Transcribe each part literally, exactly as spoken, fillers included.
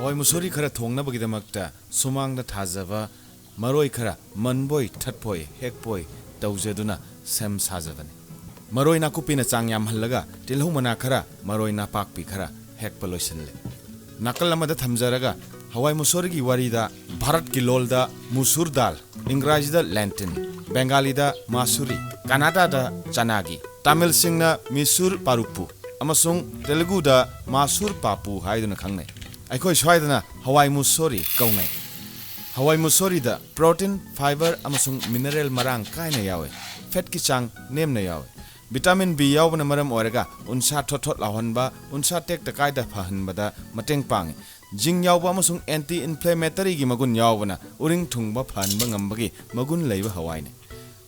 ꯍꯋꯥꯏ ꯃꯨꯁꯣꯔꯤ ꯈꯔ ꯊꯣꯡꯅꯕꯒꯤꯗꯃꯛꯇ ꯁꯨꯃꯥꯡꯗ ꯊꯥꯖꯕ ꯃꯔꯣꯏ ꯈꯔ ꯃꯟꯕꯣꯏ ꯊꯠꯄꯣꯏ ꯍꯦꯛꯄꯣꯏ ꯇꯧꯖꯗꯨꯅ ꯁꯦꯝ ꯁꯥꯖꯕꯅꯤ꯫ ꯃꯔꯣꯏ ꯅꯥꯀꯨꯞꯄꯤꯅ ꯆꯥꯡ ꯌꯥꯝꯍꯜꯂꯒ ꯇꯤꯜꯍꯧ ꯃꯅꯥ ꯈꯔ, ꯃꯔꯣꯏ ꯅꯥꯄꯥꯛꯄꯤ ꯈꯔ ꯍꯦꯛꯄ ꯂꯣꯏꯁꯤꯜꯂꯦ꯫ ꯅꯥꯀꯜ ꯑꯃꯗ ꯊꯝꯖꯔꯒ ꯍꯋꯥꯏ ꯃꯨꯁꯣꯔꯤꯒꯤ ꯋꯥꯔꯤꯗ ꯚꯥꯔꯠꯀꯤ ꯂꯣꯜꯗ ꯃꯨꯁꯨꯔ ꯗꯥꯜ, ꯏꯪꯒ꯭ꯔꯥꯖꯤꯗ ꯂꯦꯟꯇꯤꯟ, ꯕꯦꯡꯒꯥꯂꯤꯗ ꯃꯥꯁꯨꯔꯤ, ꯀꯅꯥꯗꯥꯗ ꯆꯅꯥꯒꯤ, ꯇꯥꯃꯤꯜꯁꯤꯡꯅ ꯃꯤꯁꯨꯔ ꯄꯥꯔꯨꯞꯄꯨ ꯑꯃꯁꯨꯡ ꯇꯦꯂꯨꯒꯨꯗ ꯃꯥꯁꯨꯔ ꯄꯥꯄꯨ ꯍꯥꯏꯗꯨꯅ ꯈꯪꯅꯩ꯫ ꯑꯩꯈꯣꯏ ꯁ꯭ꯋꯥꯏꯗꯅ ꯍꯋꯥꯏ ꯃꯨꯁꯣꯔꯤ ꯀꯧꯅꯩ꯫ ꯍꯋꯥꯏ ꯃꯨꯁꯣꯔꯤꯗ ꯄ꯭ꯔꯣꯇꯤꯟ, ꯐꯥꯏꯕꯔ ꯑꯃꯁꯨꯡ ꯃꯤꯅꯔꯦꯜ ꯃꯔꯥꯡ ꯀꯥꯏꯅ ꯌꯥꯎꯏ꯫ ꯐꯦꯠꯀꯤ ꯆꯥꯡ ꯅꯦꯝꯅ ꯌꯥꯎꯏ꯫ ꯚꯤꯇꯥꯃꯤꯟ ꯕꯤ ꯌꯥꯎꯕꯅ ꯃꯔꯝ ꯑꯣꯏꯔꯒ ꯎꯟꯁꯥ ꯊꯣꯠ ꯊꯣꯠ ꯂꯥꯎꯍꯟꯕ, ꯎꯟꯁꯥ ꯇꯦꯛꯇ ꯀꯥꯏꯗ ꯐꯍꯟꯕꯗ ꯃꯇꯦꯡ ꯄꯥꯡꯏ꯫ ꯖꯤꯡ ꯌꯥꯎꯕ ꯑꯃꯁꯨꯡ ꯑꯦꯟꯇꯤ ꯏꯟꯐ꯭ꯂꯦꯃꯦꯇꯔꯤꯒꯤ ꯃꯒꯨꯟ ꯌꯥꯎꯕꯅ ꯎꯔꯤꯡ ꯊꯨꯡꯕ ꯐꯍꯟꯕ ꯉꯝꯕꯒꯤ ꯃꯒꯨꯟ ꯂꯩꯕ ꯍꯋꯥꯏꯅꯤ꯫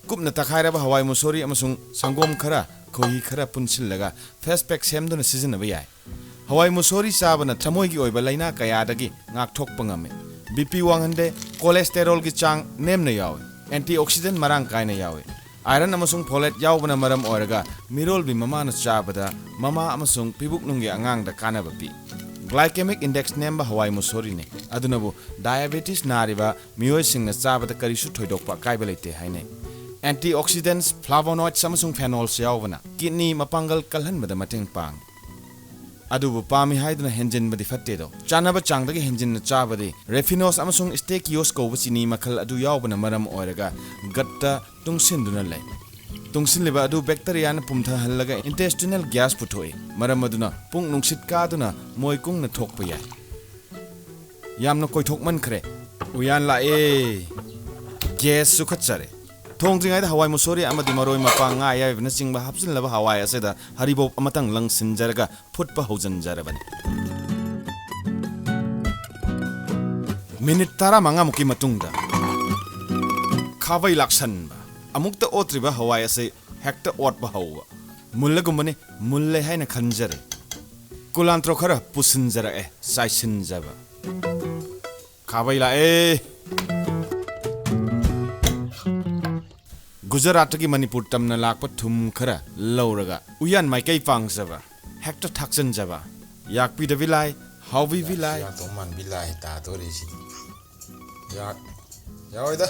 ꯀꯨꯞꯅ ꯇꯛꯈꯥꯏꯔꯕ ꯍꯋꯥꯏ ꯃꯨꯁꯣꯔꯤ ꯑꯃꯁꯨꯡ ꯁꯪꯒꯣꯝ ꯈꯔ, ꯈꯣꯏꯍꯤ ꯈꯔ ꯄꯨꯟꯁꯤꯜꯂꯒ ꯐꯦꯁ ꯄꯦꯛ ꯁꯦꯝꯗꯨꯅ ꯁꯤꯖꯤꯟꯅꯕ ꯌꯥꯏ꯫ ꯍꯋꯥꯏ ꯃꯨꯁꯣꯔꯤ ꯆꯥꯕꯅ ꯊꯃꯣꯏꯒꯤ ꯑꯣꯏꯕ ꯂꯥꯏꯅꯥ ꯀꯌꯥꯗꯒꯤ ꯉꯥꯛꯊꯣꯛꯄ ꯉꯝꯃꯤ꯫ ꯕꯤ ꯄꯤ ꯋꯥꯡꯍꯟꯗꯦ, ꯀꯣꯂꯦꯁꯇꯦꯔꯣꯜꯒꯤ ꯆꯥꯡ ꯅꯦꯝꯅ ꯌꯥꯎꯏ, ꯑꯦꯟꯇꯤꯑꯣꯛꯁꯤꯗꯦꯟ ꯃꯔꯥꯡ ꯀꯥꯏꯅ ꯌꯥꯎꯏ꯫ ꯑꯥꯏꯔꯟ ꯑꯃꯁꯨꯡ ꯐꯣꯂꯦꯠ ꯌꯥꯎꯕꯅ ꯃꯔꯝ ꯑꯣꯏꯔꯒ ꯃꯤꯔꯣꯜꯕꯤ ꯃꯃꯥꯅ ꯆꯥꯕꯗ ꯃꯃꯥ ꯑꯃꯁꯨꯡ ꯄꯤꯕꯨꯛꯅꯨꯡꯒꯤ ꯑꯉꯥꯡꯗ ꯀꯥꯟꯅꯕ ꯄꯤ꯫ ꯒ꯭ꯂꯥꯏꯀꯦꯃꯤꯛ ꯏꯟꯗꯦꯛꯁ ꯅꯦꯝꯕ ꯍꯋꯥꯏ ꯃꯨꯁꯣꯔꯤꯅꯤ, ꯑꯗꯨꯅꯕꯨ ꯗꯥꯏꯑꯦꯕꯦꯇꯤꯁ ꯅꯥꯔꯤꯕ ꯃꯤꯑꯣꯏꯁꯤꯡꯅ ꯆꯥꯕꯗ ꯀꯔꯤꯁꯨ ꯊꯣꯏꯗꯣꯛꯄ ꯑꯀꯥꯏꯕ ꯂꯩꯇꯦ ꯍꯥꯏꯅꯩ꯫ ꯑꯦꯟꯇꯤꯑꯣꯛꯁꯤꯗꯦꯟꯠꯁ, ꯐ꯭ꯂꯥꯚꯣꯅꯣꯏꯗ꯭ꯁ ꯑꯃꯁꯨꯡ ꯐꯦꯅꯣꯜꯁ ꯌꯥꯎꯕꯅ ꯀꯤꯗꯅꯤ ꯃꯄꯥꯡꯒꯜ ꯀꯜꯍꯟꯕꯗ ꯃꯇꯦꯡ ꯄꯥꯡꯏ꯫ ꯑꯗꯨꯕꯨ ꯄꯥꯝꯃꯤ ꯍꯥꯏꯗꯨꯅ ꯍꯦꯟꯖꯤꯟꯕꯗꯤ ꯐꯠꯇꯦꯗꯣ꯫ ꯆꯥꯅꯕ ꯆꯥꯡꯗꯒꯤ ꯍꯦꯟꯖꯤꯟꯅ ꯆꯥꯕꯗꯤ ꯔꯦꯐꯤꯅꯣꯁ ꯑꯃꯁꯨꯡ ꯁ꯭ꯇꯦꯀꯤꯌꯣꯁ ꯀꯧꯕ ꯆꯤꯅꯤ ꯃꯈꯜ ꯑꯗꯨ ꯌꯥꯎꯕꯅ ꯃꯔꯝ ꯑꯣꯏꯔꯒ ꯒꯠꯇ ꯇꯨꯡꯁꯤꯟꯗꯨꯅ ꯂꯩ꯫ ꯇꯨꯡꯁꯤꯜꯂꯤꯕ ꯑꯗꯨ ꯕꯦꯛꯇꯔꯤꯌꯥꯅ ꯄꯨꯝꯊꯍꯜꯂꯒ ꯏꯟꯇꯦꯁꯇꯤꯅꯦꯜ ꯒ꯭ꯌꯥꯁ ꯄꯨꯊꯣꯛꯏ, ꯃꯔꯝ ꯑꯗꯨꯅ ꯄꯨꯛ ꯅꯨꯡꯁꯤꯠ ꯀꯥꯗꯨꯅ ꯃꯣꯏ ꯀꯨꯡꯅ ꯊꯣꯛꯄ ꯌꯥꯏ꯫ ꯌꯥꯝꯅ ꯀꯣꯏꯊꯣꯛꯃꯟꯈ꯭ꯔꯦ꯫ ꯎꯌꯥꯟ ꯂꯥꯛꯑꯦ꯫ ꯒ꯭ꯌꯥꯁꯁꯨ ꯈꯠꯆꯔꯦ꯫ ꯊꯣꯡꯗ꯭ꯔꯤꯉꯩꯗ ꯍꯋꯥꯏ ꯃꯨꯁꯣꯔꯤ ꯑꯃꯗꯤ ꯃꯔꯣꯏ ꯃꯄꯥꯡ, ꯉꯥ ꯑꯌꯥꯏꯕꯅꯆꯤꯡꯕ ꯍꯥꯞꯆꯤꯜꯂꯕ ꯍꯋꯥꯏ ꯑꯁꯤꯗ ꯍꯔꯤꯕꯣꯞ ꯑꯃꯇꯪ ꯂꯪꯁꯤꯟꯖꯔꯒ ꯐꯨꯠꯄ ꯍꯧꯖꯤꯟꯖꯔꯕꯅꯤ꯫ ꯃꯤꯅꯤꯠ ꯇꯔꯥꯃꯉꯥꯃꯨꯛꯀꯤ ꯃꯇꯨꯡꯗ ꯈꯥꯕꯩ ꯂꯥꯛꯁꯟꯕ꯫ ꯑꯃꯨꯛꯇ ꯑꯣꯠꯇ꯭ꯔꯤꯕ ꯍꯋꯥꯏ ꯑꯁꯤ ꯍꯦꯛꯇ ꯑꯣꯠꯄ ꯍꯧꯕ꯫ ꯃꯨꯜꯂꯒꯨꯝꯕꯅꯤ, ꯃꯨꯜꯂꯦ ꯍꯥꯏꯅ ꯈꯟꯖꯔꯦ꯫ ꯀꯨꯂꯥꯟꯇ꯭ꯔꯣ ꯈꯔ ꯄꯨꯁꯤꯟꯖꯔꯛꯑꯦ, ꯆꯥꯏꯁꯤꯟꯖꯕ꯫ ꯈꯥꯕꯩ ꯂꯥꯛꯑꯦ꯫ ꯒꯨꯖꯔꯥꯠꯇꯒꯤ ꯃꯅꯤꯄꯨꯔ ꯇꯝꯅ ꯂꯥꯛꯄ ꯊꯨꯝ ꯈꯔ ꯂꯧꯔꯒ ꯎꯌꯥꯟ ꯃꯥꯏꯀꯩ ꯄꯥꯡꯖꯕ, ꯍꯦꯛꯇ ꯊꯥꯛꯆꯟꯖꯕ꯫ ꯌꯥꯛꯄꯤꯗꯕꯤ ꯂꯥꯏ, ꯍꯥꯎꯕꯤ ꯕꯤꯂꯥꯏ꯫ ꯌꯥꯛꯇꯧ ꯃꯥꯟꯕꯤ ꯂꯥꯏ ꯇꯥꯗꯣꯔꯦ ꯁꯤꯗꯤ꯫ ꯌꯥꯛ ꯌꯥꯎꯔꯣꯏꯗ꯫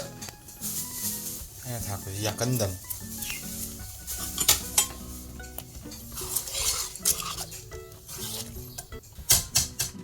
ꯑꯩꯅ ꯊꯥꯛꯄꯁꯤ ꯌꯥꯛꯀꯟꯗꯝ꯫